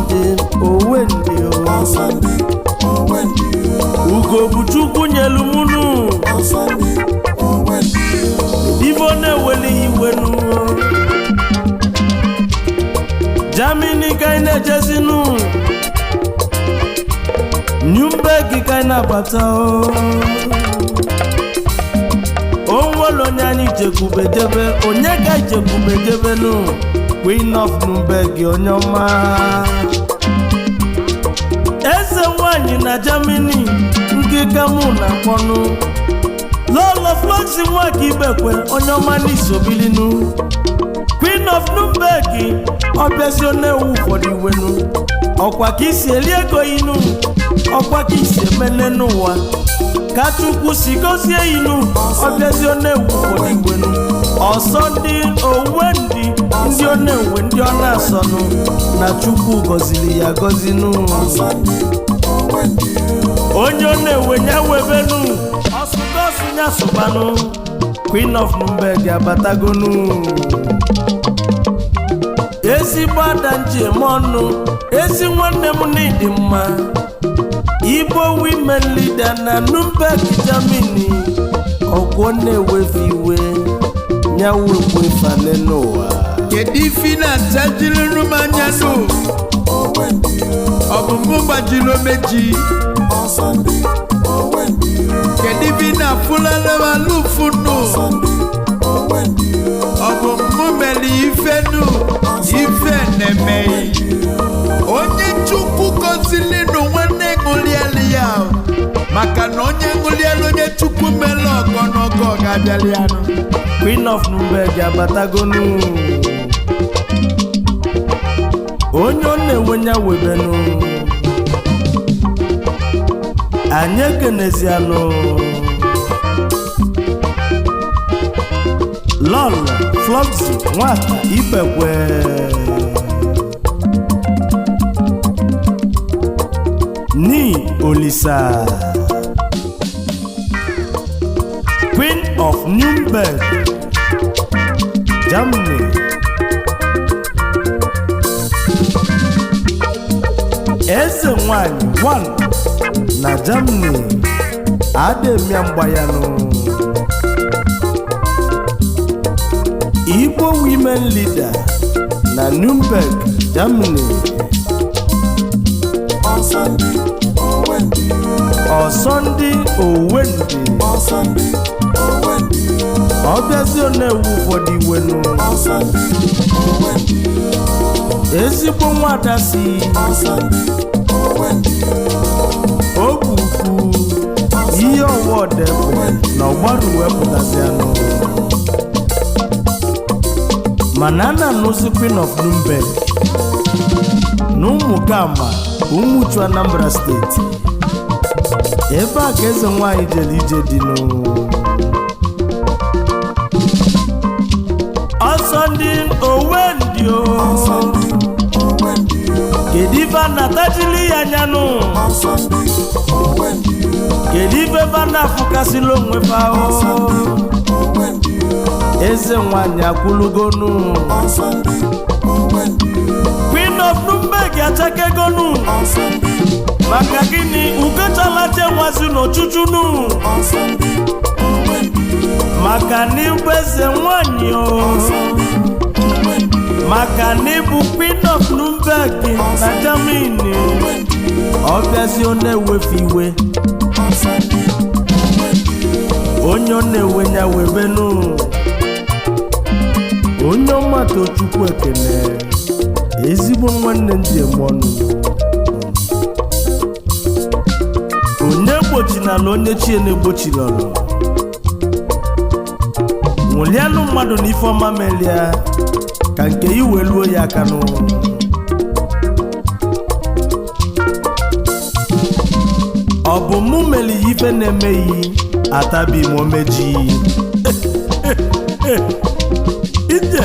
Sunday Owendị o. Ọsọ ndị Owendị. Ugo bụ Chukwu nyelu mụnụ. Ọsọ ndị Owendị. Ife ọ na-eweli iwenu. Germany ka anyị na-ejezinu, Nuremberg ka anyị na-abata o. Onwere onye anyị jekwubedebe, onye ka anyị jekwubedebenu? Queen of Nuremberg, onye ọma, eze nwanyị na Germany, nke ka mụ na-akpọnụ Lọlọ Floxy Nwaka Ibekwe, onye ọma n'isobilinu, Queen of Nuremberg. Ọbịazi na-ewu ụfọdụ iwenu, ọkwa ka isi eri ego inu, ọkwa ka isi emene n'ụwa, ka Chukwu si gozie inu. Ọbịazi na-ewu ụfọdụ iwenu. Ọsọ ndị Owendị, ndị ọ na-ewe, ndị ọ na-asọnụ na Chukwu gọziri ya gọzinu. Ọsọ ndị Owendị. Onye ọ na-ewe ya webenu, ọsụgọsụ ya sụbanụ. Queen of Nuremberg abatagonu, ezigbo ada njem ọnụ, ezi nwanne m n'ịdị mma, Igbo women leader na Nuremberg, Germany. Ọgwụ na-ewefe iwe ya wekwe n'ụwa. Kedu ife ị na-achajiri m anya nụ? Owendị. Ọ bụ mụ gbajiri omeji? Ọsọ ndị Owendị. Kedu ife ị na-afụlala m alụfụ nụ? Ọsọ ndị Owendị. Ọ bụ mụ mere ife nụ, ife na-emeghị onye Chukwu gozili nụ. Nwanne, ṅụlielu ya o. Maka na onye ṅụlielu onye Chukwu mere ọgọ n'ọgọ ga-abịali ya nụ. Queen of Nuremberg abatagonu, onye ọ na-enwe ya webenu. Anyị ekenezianụ Lọlọ Floxy Nwaka Ibekwe, ni Olisa, Queen of Nuremberg, Germany. Eze nwanyị 1 na Germany, ademia mgbayanụ, Igbo women leader na Nuremberg, Germany. Ọsọ ndị Owendị. Ọsọ ndị Owendị. Ọsọ ndị Owendị. Ọbịazi na-ewu ụfọdụ iwenu. Ọsọ ndị Owendị. Ezigbo nwada si Ọsọ ndị Owendị. Oge ukwu ihe ọwọdekwe na ọgbaru wepụtazianụ, mana a na-anụzi Queen of Nuremberg na Ụmụgama, Ụmụchu, Anambra Steeti, ebe a ka eze nwanyị jere ije dị nụ. Ọsọ ndị Owendị o. Ọsọ ndị Owendị. Kedu ife a na-atajili ya anyanụ? Ọsọ ndị Owendị. Kedu ife fa na-afụkasịla onwe fa o? Owendị. Eze nwanyị akwụlugonu. Ọsọ ndị Owendị. Queen of Nuremberg achakegonu. Ọsọ ndị. Maka gịnị ugochalaje nwazi n'ochuchunu? Ọsọ ndị Owendị. Maka na ịbụ eze nwanyị o. Ọsọ ndị Owendị. Maka na ịbụ Queen of Nuremberg na Germany. Owendị. Ọbịazi ọ na-ewefe iwe. Ọsọ ndị Owendị. Onye ọ na-ewe ya webenu. Onye ọma, Tochukwu ekene, ezigbo nwanne m ji eme ọnụ. Onye gbochinala onye chie na-egbochiri ọnụ, nwụlianụ mmadụ na ifeọma melia ka nke ya wee luo ya aka nụ. Ọ bụ mụ mere ya ife na-emeghị atabi m omeji ije.